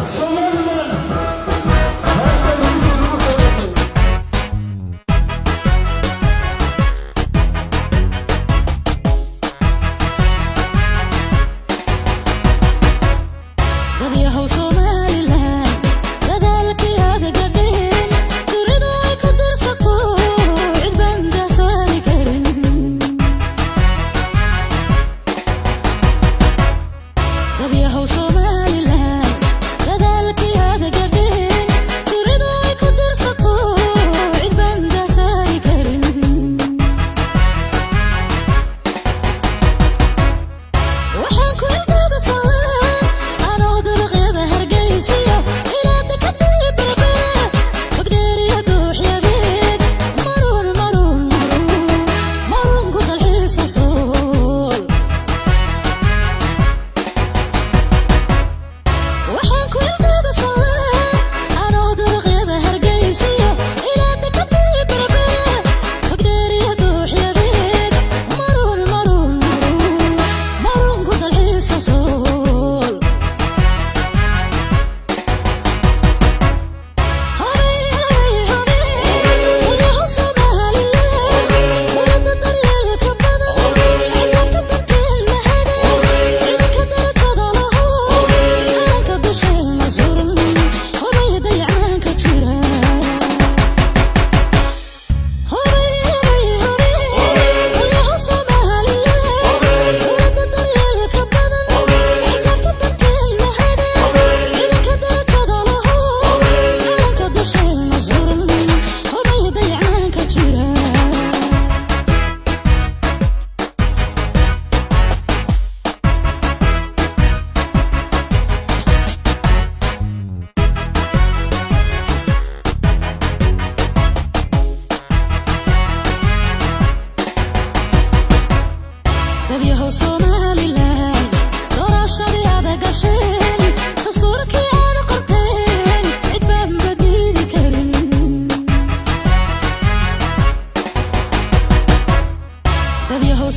Somaliland heesta lagu soo. Dadyahow Somaliland, dadaalkii aad gadheen, dunidu ay ku darsato, cid baan dasaari karin. Dadyahow Somaliland, dadaalkii aad gadheen, dunidu ay ku darsato, cid baan dasaari karin. Waxaan ku ildaada saan anoo dabaqyada Hargeysiyo ilaa dekadii Berbere, Fogdheeriyo dooxyadeed, maruun maruun maruun maruun ku dalxiisa Sool. Waxaan ku ildaada saan anoo dabaqyada Hargeysiyo ilaa dekadii Berbere, Fogdheeriyo dooxyadeed, maruun maruun maruun maruun ku dalxiisa Sool. Hobey hobey hobey, wadaha Somaliland, wadada daryeelka badan, xisaabta danteena haga, ciidanka darajada laho, calanka dusheena suran, hobey dayacaanka jira. Hobey hobey hobey, wadaha Somaliland, wadada daryeelka badan, xisaabta danteena haga, ciidanka darajada laho, calanka dusheena suran, hobey dayacaanka jira. Dadyahow Somaliland, doorashadii aad gasheen, dastuurkii aad qorteen, cid baan badiidi karin. Dadyahow.